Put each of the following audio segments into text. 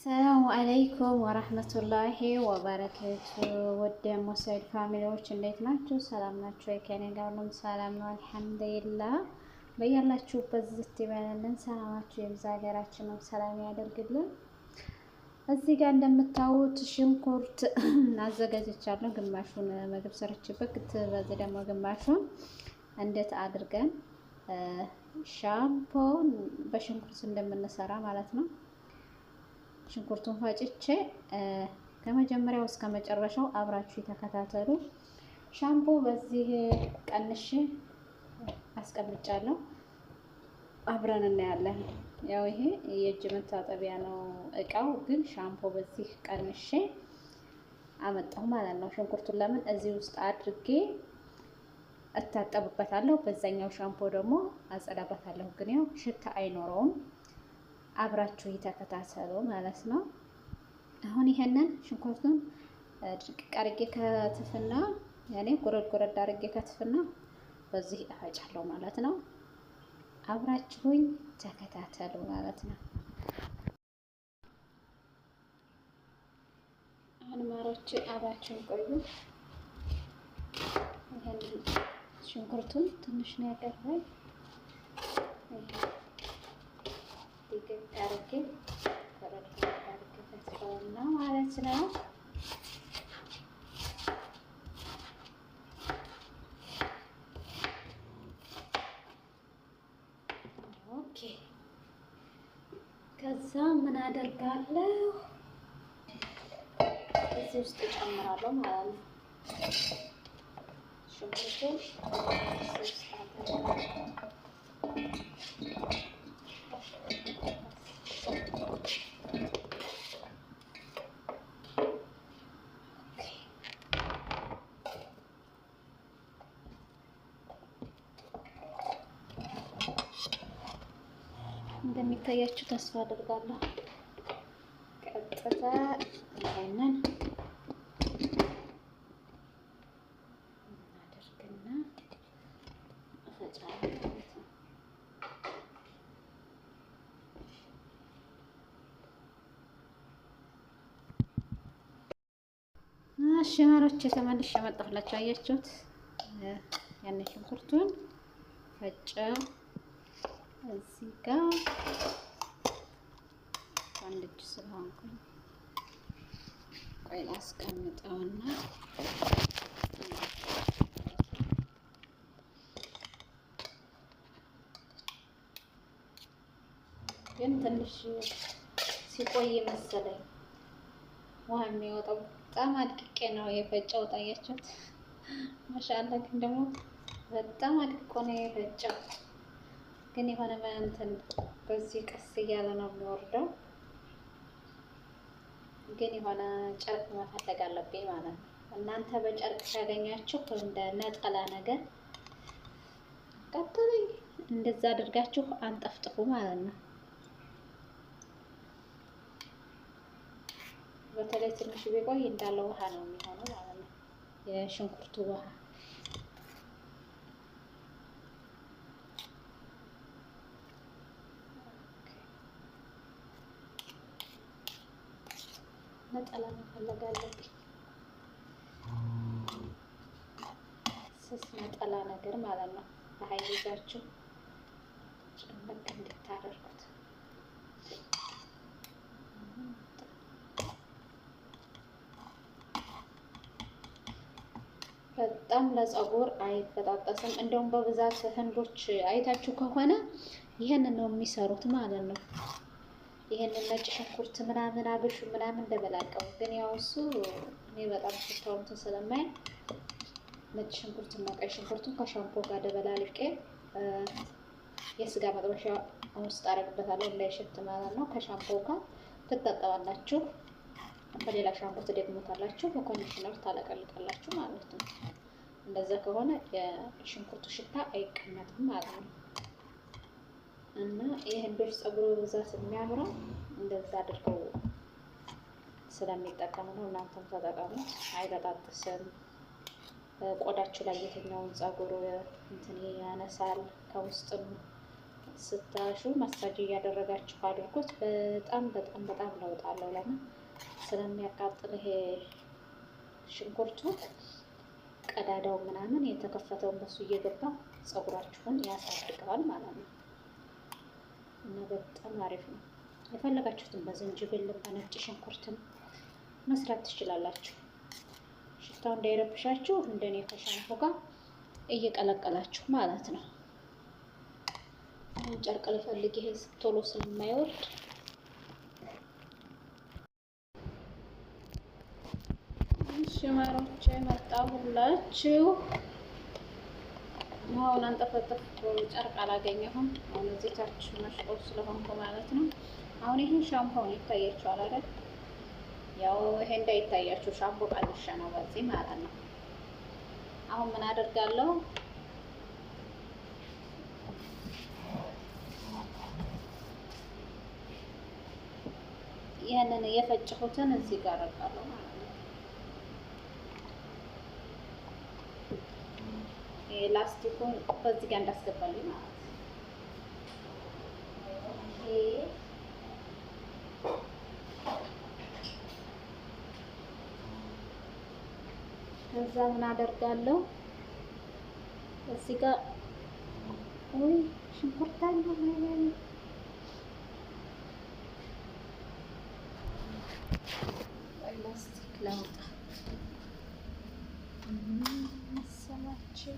السلام عليكم ورحمة الله وبركاته። ወደ ሞሳይድ family ዎች እንዴት ናችሁ? ሰላም ናችሁ? ከኔ ጋር ሁሉም ሰላም ነው الحمد لله። በያላችሁበት ዝት ይበልልን፣ ሰላማችሁ ይብዛ፣ ሀገራችንም ሰላም ያደርግልን። እዚህ ጋር እንደምታዩት ሽንኩርት አዘጋጅቻለሁ። ግማሹን ምግብ ሰርችበት፣ በዚህ ደግሞ ግማሹን እንዴት አድርገን ሻምፖ በሽንኩርት እንደምንሰራ ማለት ነው። ሽንኩርቱን ፈጭቼ ከመጀመሪያው እስከ መጨረሻው አብራችሁ የተከታተሉ። ሻምፖ በዚህ ቀንሼ አስቀምጫለሁ። አብረን እናያለን። ያው ይሄ የእጅ መታጠቢያ ነው እቃው፣ ግን ሻምፖ በዚህ ቀንሼ አመጣሁ ማለት ነው። ሽንኩርቱን ለምን እዚህ ውስጥ አድርጌ እታጠብበታለሁ፣ በዛኛው ሻምፖ ደግሞ አጸዳበታለሁ። ግን ያው ሽታ አይኖረውም። አብራችሁ የተከታተሉ ማለት ነው። አሁን ይሄንን ሽንኩርቱን ድቅቅ አድርጌ ከትፍና ያኔ ጎረድ ጎረድ አድርጌ ከትፍና በዚህ እፈጫለሁ ማለት ነው። አብራችሁኝ ተከታተሉ ማለት ነው። አሁን ማሮች አብራችሁን ቆዩ። ይሄን ሽንኩርቱን ትንሽ ነው ያቀርባል ድቅቅ አድርጌ ጎረድ ጎረድ አድርጌ ከትፈውና ማለት ነው። Okay፣ ከዛ ምን አደርጋለሁ? እዚህ ውስጥ እጨምራለሁ ማለት ነው። ሽንኩርቱን እዚህ ውስጥ አደርጋለሁ። እንደሚታያችሁ ተስፋ አድርጋለሁ። ቀጥታ ይሄንን እናደርግና እፈጫለሁ ማለት ነው። እሺ ማሮቼ ተመልሼ መጣሁላችሁ። አያችሁት? ያንን ሽንኩርቱን ፈጨው። እዚህ ጋር አንድ እጅ ስለሆንኩኝ ቆይ ላስቀምጠውና ግን ትንሽ ሲቆይ መሰለኝ ውሃ የሚወጣው። በጣም አድቅቄ ነው የፈጨው። ታያችሁት? ማሻአላ። ግን ደግሞ በጣም አድቅቆ ነው የፈጨው። ግን የሆነ እንትን በዚህ ቀስ እያለ ነው የሚወርደው። ግን የሆነ ጨርቅ መፈለግ አለብኝ ማለት ነው። እናንተ በጨርቅ ካገኛችሁ እንደ ነጠላ ነገር ቀጥለኝ እንደዛ አድርጋችሁ አንጠፍጥፉ ማለት ነው። በተለይ ትንሽ ቢቆይ እንዳለ ውሃ ነው የሚሆነው ማለት ነው፣ የሽንኩርቱ ውሃ። ነጠላ መፈለግ አለብኝ። ስስ ነጠላ ነገር ማለት ነው። በኃይል ይዛችሁ ጭምቅ እንድታደርጉት። በጣም ለፀጉር አይበጣጠስም። እንደውም በብዛት ህንዶች አይታችሁ ከሆነ ይህንን ነው የሚሰሩት ማለት ነው። ይሄንን ነጭ ሽንኩርት ምናምን አብሹ ምናምን ደበላቀው። ግን ያው እሱ እኔ በጣም ሽታው እንትን ስለማይል ነጭ ሽንኩርትና ቀይ ሽንኩርቱን ከሻምፖ ጋር ደበላልቄ የስጋ መጥበሻ ውስጥ አደርግበታለሁ እንዳይሸት ማለት ነው። ከሻምፖ ጋር ትታጠባላችሁ። በሌላ ሻምፖ ትደግሙታላችሁ። በ conditioner ታለቀልቃላችሁ ማለት ነው። እንደዛ ከሆነ የሽንኩርቱ ሽታ አይቀመጥም ማለት ነው። እና የህንዶች ፀጉር በብዛት የሚያምረው እንደዛ አድርገው ስለሚጠቀሙ ነው። እናንተም ተጠቀሙት፣ አይበጣጥስም። ቆዳችሁ ላይ የተኛውን ፀጉር እንትን ያነሳል። ከውስጥም ስታሹ ማሳጅ እያደረጋችሁ አድርጉት። በጣም በጣም በጣም ለውጥ አለው። ለምን ስለሚያቃጥል ይሄ ሽንኩርቱ ቀዳዳው ምናምን የተከፈተውን በሱ እየገባ ፀጉራችሁን ያሳድገዋል ማለት ነው። እና በጣም አሪፍ ነው። የፈለጋችሁትን በዝንጅብልም በነጭ ሽንኩርትም መስራት ትችላላችሁ። ሽታው እንዳይረብሻችሁ እንደኔ ከሻምፖ ጋር እየቀለቀላችሁ ማለት ነው። ጨርቅ ልፈልግ፣ ይሄ ቶሎ ስለማይወርድ። እሺ ማሮቼ መጣሁላችሁ። ውሃውን አንጠፈጠፍ ጨርቅ አላገኘሁም። አሁን እዚህ ታች መሽቆ ስለሆንኩ ማለት ነው። አሁን ይህን ሻምፖውን ይታያችኋል አይደል? ያው ይሄ እንዳይታያችሁ ሻምፖ ቀንሼ ነው በዚህ ማለት ነው። አሁን ምን አደርጋለሁ? ይህንን የፈጨሁትን እዚህ ጋር አደርጋለሁ ማለት ነው። ላስቲኩን በዚህ ጋር እንዳስገባልኝ ማለት ነው። ከዛ ምን አደርጋለሁ እዚህ ጋር ወይ ሽንኩርት አለ ወይ ላስቲክ ላውጣ መሰላችሁ።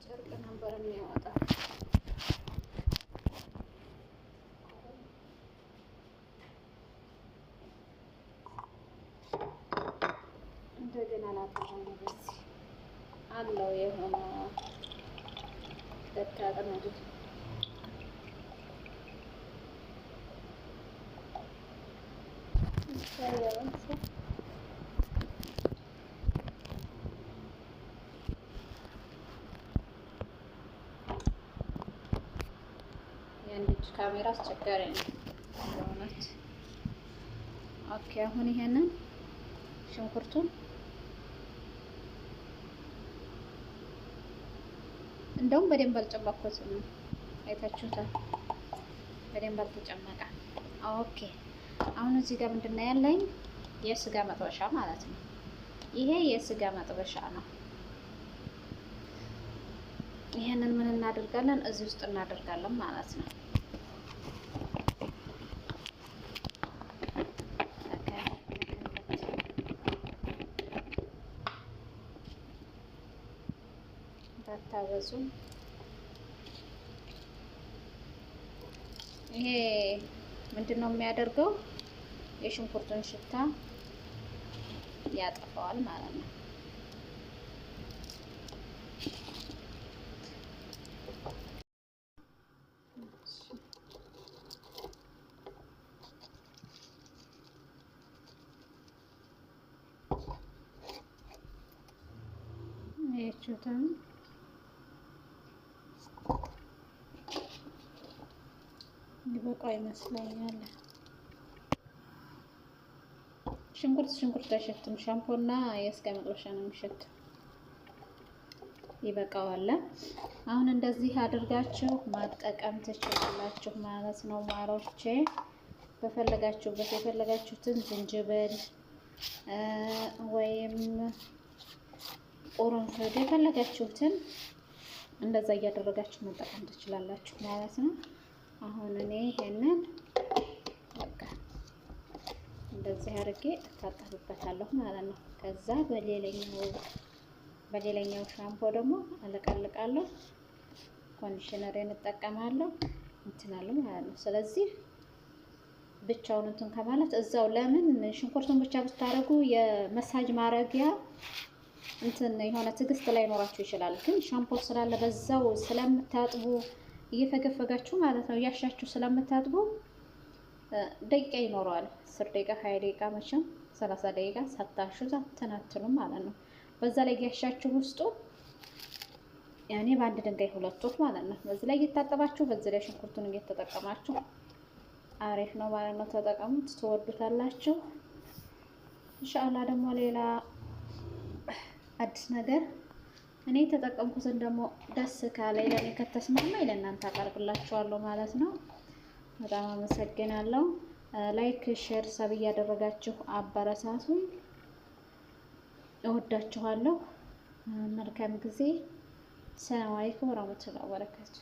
ጨርቅ ነበር የሚያወጣ። እንደገና ላጠፋው ነው። በዚህ አለው የሆነ ደቃቅ ነገር። የአንድ እጅ ካሜራ አስቸጋሪ ነው በእውነት። Okay፣ አሁን ይሄንን ሽንኩርቱን እንደውም በደንብ አልጨመቅኩትም። አይታችሁታል። በደንብ አልተጨመቀ። Okay፣ አሁን እዚህ ጋር ምንድን ነው ያለኝ? የስጋ መጥበሻ ማለት ነው። ይሄ የስጋ መጥበሻ ነው። ይሄንን ምን እናደርጋለን? እዚህ ውስጥ እናደርጋለን ማለት ነው። እንዳታበዙ። ይሄ ምንድን ነው የሚያደርገው? የሽንኩርቱን ሽታ ያጠፋዋል ማለት ነው። አያችሁትም? ይበቃ ይመስለኛል። ሽንኩርት ሽንኩርት አይሸትም። ሻምፖና የስጋ መጥበሻ ነው የሚሸት። ይበቃዋል። አሁን እንደዚህ አድርጋችሁ ማጠቀም ትችላላችሁ ማለት ነው ማሮቼ። በፈለጋችሁበት የፈለጋችሁትን ዝንጅብል ወይም ቁርንፍድ የፈለጋችሁትን እንደዛ እያደረጋችሁ መጠቀም ትችላላችሁ ማለት ነው። አሁን እኔ ይሄንን በቃ እንደዚህ አድርጌ እታጠብበታለሁ ማለት ነው። ከዛ በሌላኛው ሻምፖ ደግሞ አለቃልቃለሁ፣ conditioner እጠቀማለሁ እንትናለሁ ማለት ነው። ስለዚህ ብቻውን እንትን ከማለት እዛው ለምን ሽንኩርቱን ብቻ ብታደርጉ የመሳጅ ማረጊያ እንትን የሆነ ትዕግስት ላይኖራችሁ ይችላል። ግን ሻምፖ ስላለ በዛው ስለምታጥቡ እየፈገፈጋችሁ ማለት ነው፣ እያሻችሁ ስለምታጥቡ ደቂቃ ይኖረዋል። 10 ደቂቃ፣ 20 ደቂቃ፣ መቼም 30 ደቂቃ ሳታሹ ሳትናትኑ ማለት ነው። በዛ ላይ እያሻችሁ ውስጡ ያኔ በአንድ ድንጋይ ሁለት ወፍ ማለት ነው። በዚህ ላይ እየታጠባችሁ በዚህ ላይ ሽንኩርቱን እየተጠቀማችሁ አሪፍ ነው ማለት ነው። ተጠቀሙት፣ ትወዱታላችሁ። ኢንሻአላህ ደግሞ ሌላ አዲስ ነገር እኔ የተጠቀምኩትን ደግሞ ደስ ካለ ለእኔ ከተስማማ ለእናንተ አቀርብላችኋለሁ ማለት ነው። በጣም አመሰግናለሁ። Like፣ share፣ sub እያደረጋችሁ አበረታቱኝ። እወዳችኋለሁ። መልካም ጊዜ። ሰላም አለይኩም ወራህመቱላሂ ወበረካቱ።